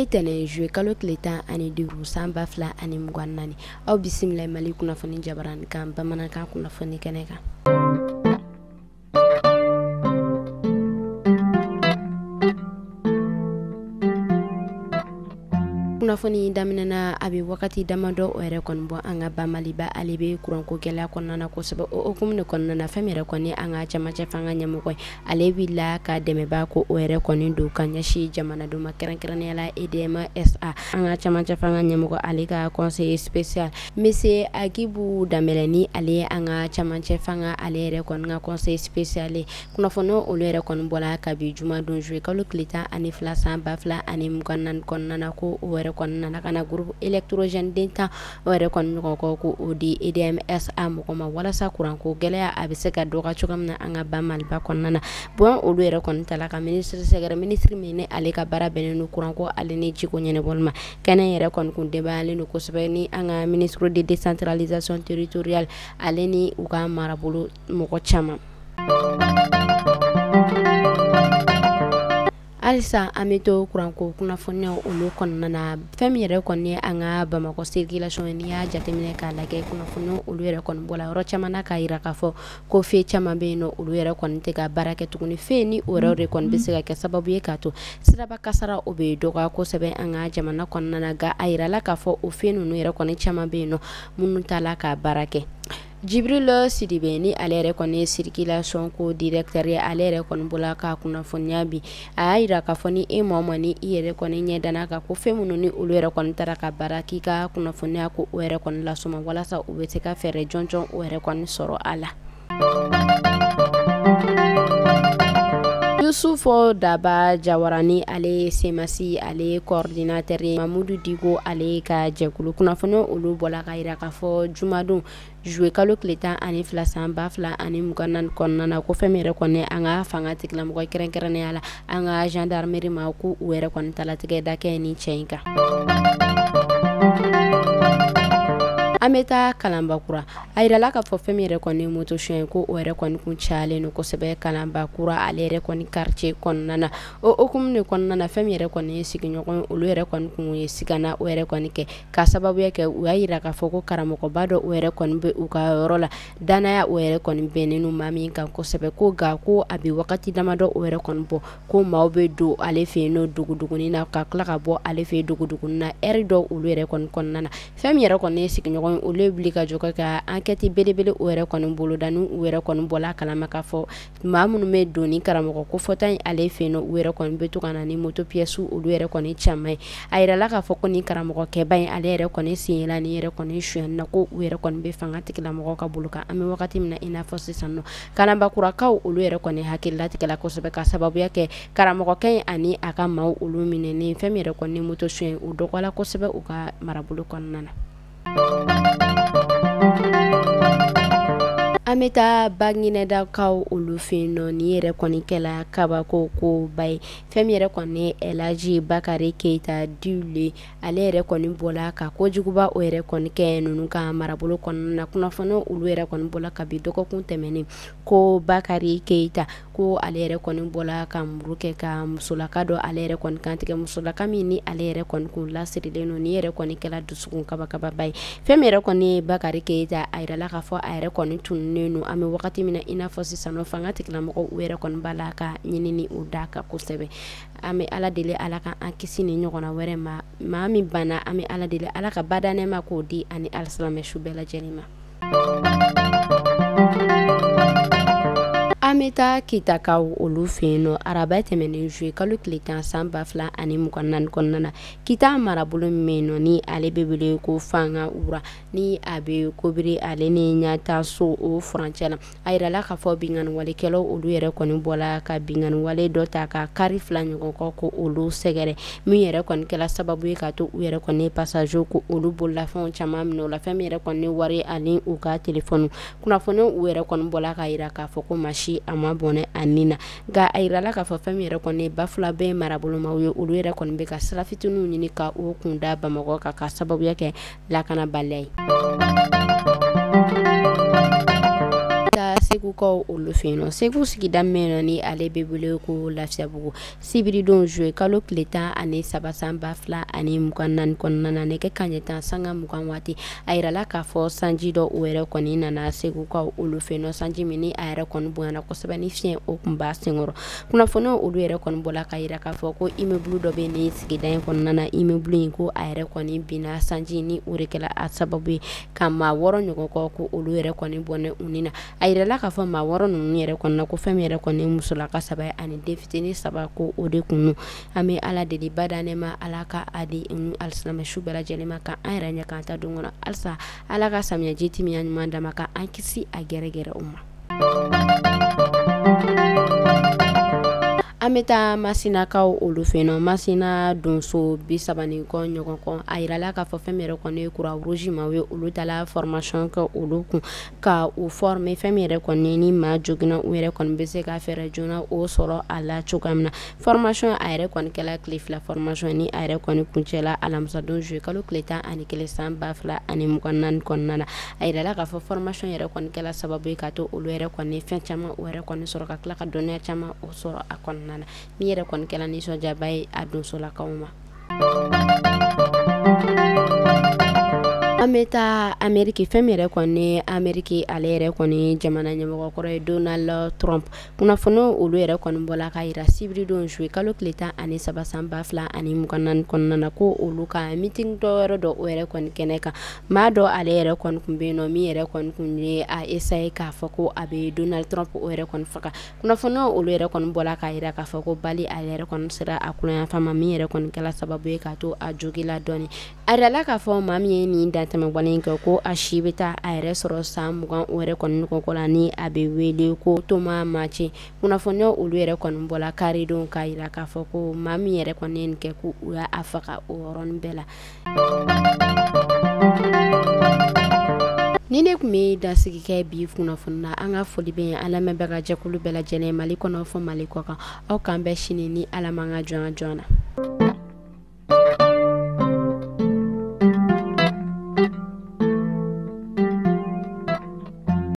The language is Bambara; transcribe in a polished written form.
Bi tɛnɛn juillet kalo tile 15 san 2024, aw bisimila Mali kunnafoni jabarani kan bamanankan kunnafoni kɛnɛ kan. Kunnafoni daminɛna a bɛ wagati damadɔ o yɛrɛ kɔni bɔ an ka ba Maliba ale bɛ kuranko gɛlɛya kɔnɔna na kosɛbɛ. O hukumu de kɔnɔna na, fɛn min yɛrɛ kɔni an ka camancɛ fanga ɲɛmɔgɔ ye, ale wulila ka dɛmɛba ko o yɛrɛ kɔni don ka ɲɛsin jamanadenw ma, kɛrɛnkɛrɛnnenya la EDM SA. An ka camancɛ fanga ɲɛmɔgɔ ale ka conseiller spécial monsieur Agibu Danbɛlɛ, ni ale ye an ka camancɛ fanga ale yɛrɛ kɔni ka conseiller spécial ye, kunnafoni olu yɛrɛ kɔni bɔla kabi jumadon juillet kalo tile 12 san 2024 kɔnɔna na, ko o yɛrɛ kɔni nana ka na groupe électrogène den 10 o yɛrɛ kɔni ɲɔgɔn kɔ ko o di EDM SA mɔgɔ ma, walasa kuranko gɛlɛya a bɛ se ka dɔgɔ cogo min na an ka ba Maliba kɔnɔna na. Bon, olu yɛrɛ kɔni tala ka minisiri sɛgɛrɛ, minisiri min ni ale ka baara bɛnnen don kuranko ale ni jiko ɲɛnabɔli ma. Kɛnɛ yɛrɛ kɔni kun denbayalen don kosɛbɛ ni an ka ministre de décentralisation territoriale ale ni u ka marabolo mɔgɔ caman. Halisa an bɛ to kuranko kunnafoniyaw olu kɔnɔna na. Fɛn min yɛrɛ kɔni ye an ka Bamakɔ circulation ye, n'i y'a jateminɛ k'a lajɛ, kunnafoniyaw olu yɛrɛ kɔni bɔla yɔrɔ caman na k'a jira k'a fɔ ko feu caman bɛ yen nɔ, olu yɛrɛ kɔni tɛ ka baara kɛ tuguni. Feu ni o yɛrɛ de kɔni bɛ se ka kɛ sababu ye k'a to siraba kasara o bɛ dɔgɔya kosɛbɛ an ka jamana kɔnɔna na. Nka a jirala k'a fɔ o feu ninnu yɛrɛ kɔni caman bɛ yen nɔ minnu t'a la ka baara kɛ. Jibril Sidibe, ni ale yɛrɛ kɔni ye circulation ko directeur ye, ale yɛrɛ kɔni bɔla ka kunnafoniya bi. A y'a jira k'a fɔ ni e maa o maa ni i yɛrɛ kɔni ɲɛ danna kan ko fɛn minnu ni olu yɛrɛ kɔni taara ka baara, k'i ka kunnafoniya ko o yɛrɛ kɔni lasuma, walasa u bɛ se ka fɛɛrɛ jɔnjɔn o yɛrɛ kɔni sɔrɔ a la. Yusufu Daba Jawara, ni ale ye CMAS ale ye coordinateur ye, Mamudu Diko ale ka jɛkulu, kunnafoni olu bɔla ka jira k'a fɔ jumadon juillet kalo tile 12 san 2024 kɔnɔna na, ko fɛn min yɛrɛ kɔni an ka fanga tigilamɔgɔ, kɛrɛnkɛrɛnnenya la an ka gendarmerie ma, ko u yɛrɛ kɔni talatigɛ da kɛ ni cɛ in kan. An bɛ taa Kalanbakura. A yirala k'a fɔ fɛn min yɛrɛ kɔni moto suɲɛ, ko o yɛrɛ kɔni kun cayalen don kosɛbɛ Kalanbakura ale yɛrɛ kɔni quartier kɔnɔna na. O hukumu de kɔnɔna na, fɛn min yɛrɛ kɔni ye sigiɲɔgɔn, olu yɛrɛ kɔni kun ye sigana o yɛrɛ kɔni kɛ ka sababuya kɛ u y'a yira k'a fɔ ko karamɔgɔba dɔ o yɛrɛ kɔni bɛ u ka yɔrɔ la, danaya o yɛrɛ kɔni bɛnnen don maa min kan kosɛbɛ, ko nka ko a bɛ wagati damadɔ o yɛrɛ kɔni bɔ ko maaw bɛ don ale fɛ yen nɔ dogodogonin na ka tila ka bɔ ale fɛ yen dogodogonin na ɛri dɔw olu yɛrɛ kɔni kɔnɔna na. Fɛn min yɛrɛ kɔni ye sigiɲɔgɔn ye, olu ye wuli ka jɔ ka enquête belebele o yɛrɛ kɔni boloda, ni u yɛrɛ kɔni bɔla a kalama k'a fɔ maa minnu bɛ don ni karamɔgɔ kofɔta in ale fɛ yen nɔ, u yɛrɛ kɔni bɛ to ka na ni moto pièces olu yɛrɛ kɔni caman ye. A yirala k'a fɔ ko ni karamɔgɔkɛba in ale yɛrɛ kɔni sen yela ni yɛrɛ kɔni sonyani na, ko u yɛrɛ kɔni bɛ fanga tigilamɔgɔw ka bolo kan an bɛ wagati min na i n'a fɔ sisan nɔ. Kalanbakurakaw olu yɛrɛ kɔni hakili latigɛla kosɛbɛ ka sababuya kɛ karamɔgɔkɛ in ani a ka maaw olu minɛnen. Fɛn min yɛrɛ kɔni moto suɲɛ o dɔgɔyala kosɛbɛ u ka marabolo kɔnɔna na. An bɛ taa Baginɛdakaw olu fɛ yen nɔ. Nin yɛrɛ kɔni kɛla kabako koba ye. Fɛn min yɛrɛ kɔni ye Elaji Bakari Keyita Diwule, ale yɛrɛ kɔni bɔla ka kojuguba o yɛrɛ kɔni kɛ ninnu ka marabolo kɔnɔna na. Kunnafoni olu yɛrɛ kɔni bɔla kabi dɔgɔkun tɛmɛnen ko Bakari Keyita ko ale yɛrɛ kɔni bɔla ka muru kɛ ka musolaka dɔ ale yɛrɛ kɔni kantigɛ, musolaka min ni ale yɛrɛ kɔni kun lasirilen don. Nin yɛrɛ kɔni kɛla dusukun kabakababa ye. Fɛn min yɛrɛ kɔni ye Bakari Keyita, a yirala k'a fɔ a yɛrɛ kɔni tununnen don an bɛ wagati min na i n'a fɔ sisan nɔ. Fanga tigilamɔgɔw u yɛrɛ kɔni b'a la ka ɲinini o da kan kosɛbɛ. An bɛ Ala deli Ala ka an kisi ni ɲɔgɔnna wɛrɛ ma. Maa min banna, an bɛ Ala deli Ala ka bada nɛɛma k'o di ani alisilamɛ su bɛɛ lajɛlen ma. An bɛ taa Kitakaw olu fɛ yen nɔ. Araba tɛmɛnen juillet kalo tile 10 san 2024 kɔnɔna na, Kita marabolo min bɛ yen nɔ ni ale bɛ wele ko Fanga Wura, ni a bɛ Kobiri ale ni Ɲataso o furancɛ la, a yirala k'a fɔ binkanniwalekɛlaw olu yɛrɛ kɔni bɔla ka binkanniwale dɔ ta ka kari fila ɲɔgɔn kɔ ko olu sɛgɛrɛ, min yɛrɛ kɔni kɛla sababu ye k'a to u yɛrɛ kɔni passager ko olu bololafɛnw caman minɛ o la. Fɛn min yɛrɛ kɔni wari ani u ka telefɔni, kunnafoni u yɛrɛ kɔni bɔla k'a yira k'a fɔ ko maa si a ma bɔnɛ a ni na. Nka a yirala k'a fɔ fɛn min yɛrɛ kɔni Bafulabɛ marabolomaw ye, olu yɛrɛ kɔni bɛ ka sira fitininw ɲini ka u kun da Bamakɔ kan ka sababuya kɛ lakanabaliya ye. Segu. Segukaw olu fɛ yen nɔ. Segu sigida min nɔ ni ale bɛ wele ko Lafiyabugu, sibiridon juillet kalo tile 13 san 2024 kɔnɔna na, nɛgɛ kanɲɛ 10:20 waati, a yirala k'a fɔ sanji dɔ o yɛrɛ kɔni nana Segukaw olu fɛ yen nɔ. Sanji min ni a yɛrɛ kɔni bonyana kosɛbɛ ni fiɲɛ o tun b'a senkɔrɔ. Kunnafoniw olu yɛrɛ kɔni bɔla ka yira k'a fɔ ko immeuble dɔ bɛ nin sigida in kɔnɔna na. Immeuble in ko a yɛrɛ kɔni binna sanji ni o de kɛla a sababu ye ka maa 6 ɲɔgɔn kɔ ko olu yɛrɛ kɔni bɔnɛ u ni na. A yirala k'a fɔ maa 6 ninnu yɛrɛ kɔni na ko fɛn min yɛrɛ kɔni musolaka 3 ye ani den fitinin 3 ko o de kun don. An bɛ Ala deli bada nɛɛma, Ala ka a di alisilamɛ su bɛɛ lajɛlen ma, ka an yɛrɛ ɲɛ k'an ta don kɔnɔ. Halisa Ala ka samiyɛji timiya ɲuman d'an ma, ka an kisi a gɛrɛgɛrɛ o ma. An bɛ taa Masinakaw olu fɛ yen nɔ. Masina donso 30 ni kɔ ɲɔgɔn kɔ, a yirala k'a fɔ fɛn min yɛrɛ kɔni ye Croix Rouge maaw ye, olu taara formation kɛ olu kun ka u former fɛn min yɛrɛ kɔni ni maa joginna, u yɛrɛ kɔni bɛ se ka fɛɛrɛ joona o sɔrɔ a la cogoya min na. Formation a yɛrɛ kɔni kɛla tile 2 formation ni a yɛrɛ kɔni kuncɛla alamisadon juillet kalo tile 11 san 2024 kɔnɔna na. A yirala k'a fɔ formation yɛrɛ kɔni kɛla sababu ye k'a to olu yɛrɛ kɔni fɛn caman o yɛrɛ kɔni sɔrɔ, ka tila ka dɔnniya caman o sɔrɔ a kɔnɔna na, min yɛrɛ kɔni kɛla nisɔndiyaba ye a donsolakaw ma. An bɛ taa Ameriki. Fɛn min yɛrɛ kɔni Ameriki ale yɛrɛ kɔni jamana ɲɛmɔgɔ kɔrɔ ye Donald Trump, kunnafoni olu yɛrɛ kɔni bɔla ka yira sibiridon juillet kalo tile 13 san 2024 kɔnɔna na, ko olu ka meeting dɔ yɔrɔ dɔ o yɛrɛ kɔni kɛnɛ kan, maa dɔ ale yɛrɛ kɔni kun bɛ yen nɔ min yɛrɛ kɔni kun ye a essayer k'a fɔ ko a bɛ Donald Trump o yɛrɛ kɔni faga. Kunnafoni olu yɛrɛ kɔni bɔla k'a yira k'a fɔ ko bali ale yɛrɛ kɔni sera a kulanyanfan ma, min yɛrɛ kɔni kɛla sababu ye k'a to a jogila dɔɔni. A yirala k'a fɔ maa min ye nin dantɛmɛ wale in kɛ, ko a si bɛ taa a yɛrɛ sɔrɔ san 20 o yɛrɛ kɔni ɲɔgɔn kɔ la, ni a bɛ wele ko Thomas Machi. Kunnafoniya olu yɛrɛ kɔni bɔla karidon k'a yira k'a fɔ ko maa min yɛrɛ kɔni ye nin kɛ, ko u y'a faga o yɔrɔnin bɛɛ la. Ni ne tun bɛ dasigi kɛ bi kunnafoni na, an ka foli bɛ an lamɛnbaga jɛkulu bɛɛ lajɛlen Mali kɔnɔ fɔ Mali kɔ kan. Aw k'an bɛn sini ni Ala m'an ka jɔn na.